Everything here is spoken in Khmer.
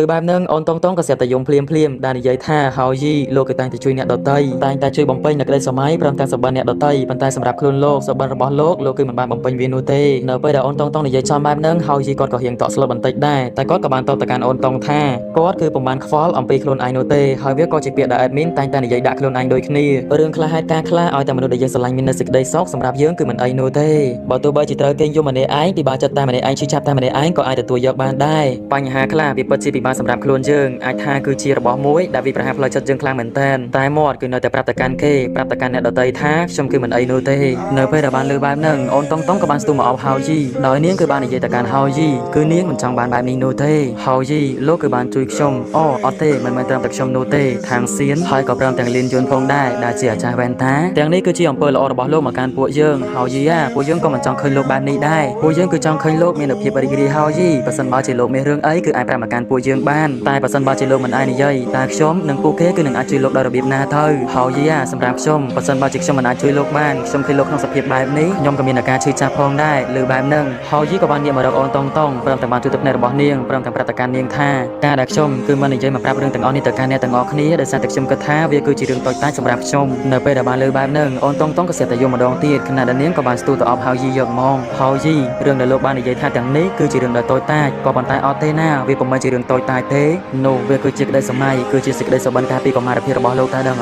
គឺបែបហ្នឹងអូនតុងតុងក៏ស្រាប់តែយំភ្លាមភ្លាមដែលនិយាយថាហៅយីលោកគឺតែងតែជួយអ្នកដទៃតែងតែជួយបំពេញនៅក្តីស្រមៃព្រមទាំងសុបិនអ្នកដទៃប៉ុន្តែសម្រាប់ខ្លួនលោកសុបិនរបស់លោកលោកគឺមិនបានបំពេញវានោះទេនៅពេលដែលអូនតុងតុងនិយាយចំបែបហ្នឹងហៅយីគាត់ក៏រៀងតក់ស្លុតបន្តិចដែរតែគាត់ក៏បានតបទៅកាន់អូនតុងថាគាត់គឺពុំបានខ្វល់អំពីខ្លួនឯងនោះទេហើយវាក៏ជាពាក្យដែល admin តែងតែនិយាយដាក់ខ្លួនឯងដូចគ្នារឿងខ្លះហេតុការណ៍ខ្លះឲ្យតែមនុស្សដែលយើងស្រឡាញ់មាននៅសេចក្តីសុខសម្រាប់យើងគឺមិនអីនោះទេបើទោះបីជាត្រូវគេយំម្នាក់ឯងពិបាកចិត្តតែម្នាក់ឯងឈឺចាប់តែម្នាក់ឯងក៏អាចទទួលយកបានដែរបញ្ហាខ្លះវាពិតជាពិបាកសម្រាប់ខ្លួនយើងអាចថាគឺជារបស់មួយដែលវាប្រហារផ្លូវចិត្តយើងខ្លាំងមែនទែនតែមាត់គឺនៅតែប្រាប់ទៅកាន់គេប្រាប់ទៅកាន់អ្នកដទៃថាខ្ញុំគឺមិនអីនោះទេនៅពេលដែលបានលើបែបហ្នឹងអូនតុងតុងក៏បានស្ទុះមកអបហៅយីដោយនាងគឺបាននិយាយទៅកាន់ហៅយីគឺនាងមិនចង់បានបែបនេះនោះទេហៅយីលោកគឺបានជួយខ្ញុំអូអត់ទេមិនមែនត្រឹមតែខ្ញុំនោះទេខាងសៀនហើយក៏ព្រមទាំងលៀនយួនផងដែរដែលជាអាចារ្យវ៉ែនតាទាំងនេះគឺជាអំពើល្អរបស់លោកមកកាន់ពួកយើងហៅយីអាពួកយើងក៏មិនចង់ឃើញលោកបែបនេះដែរពួកយើងគឺចង់ឃើញលោកមានភាពរីករាយហៅយីបើសិនបើជាលោកមានរឿងអីគឺអាចប្រាប់មកកាន់ពួកយើងបានតែបើសិនបើជាលោកមិនអាចនិយាយតើខ្ញុំនិងពួកគេគឺនឹងអាចជួយលោកដោយរបៀបណាទៅហៅយីអាសម្រាប់ខ្ញុំបើសិនបើជាខ្ញុំមិនអាចជួយលោកបានខ្ញុំឃើញលោកក្នុងសភាពបែបនេះខ្ញុំក៏មានអាការឈឺចាប់ផងដែរឬបែបហ្នឹងហៅយីក៏បានងាកមករកអូនតុងតុងព្រមទាំងបានជួយទឹកភ្នែករបស់នាងព្រមទាំងប្រាប់ទៅកាន់នាងថាការដែលខ្ញុំគឺមិននិយាយមកប្រាប់រឿងទាំងអស់នេះទៅកាន់អ្នកទាំងអស់គ្នាដោយសារតែខ្ញុំគិតថាវាគឺជារឿងតូចតាចសម្រាប់ខ្ញុំនៅពេលដែលបានលើបែបហ្នឹងអូនតុងតុងក៏ស្រាប់តែយំម្ដងទៀតខណៈដែលនាងក៏បានស្ទូទៅអបហៅយីយកហ្មងហៅយីរឿងដែលលោកបាននិយាយថាទាំងនេះគឺជារឿងដ៏តូចតាចក៏ប៉ុន្តែអត់ទេណាវាពុំមែនជារឿងតូចតាចទេនោះវាគឺជាក្តីសម័យគឺជាសេចក្តីសុបិនកាលពីកុមារភាពរបស់លោកតែដឹង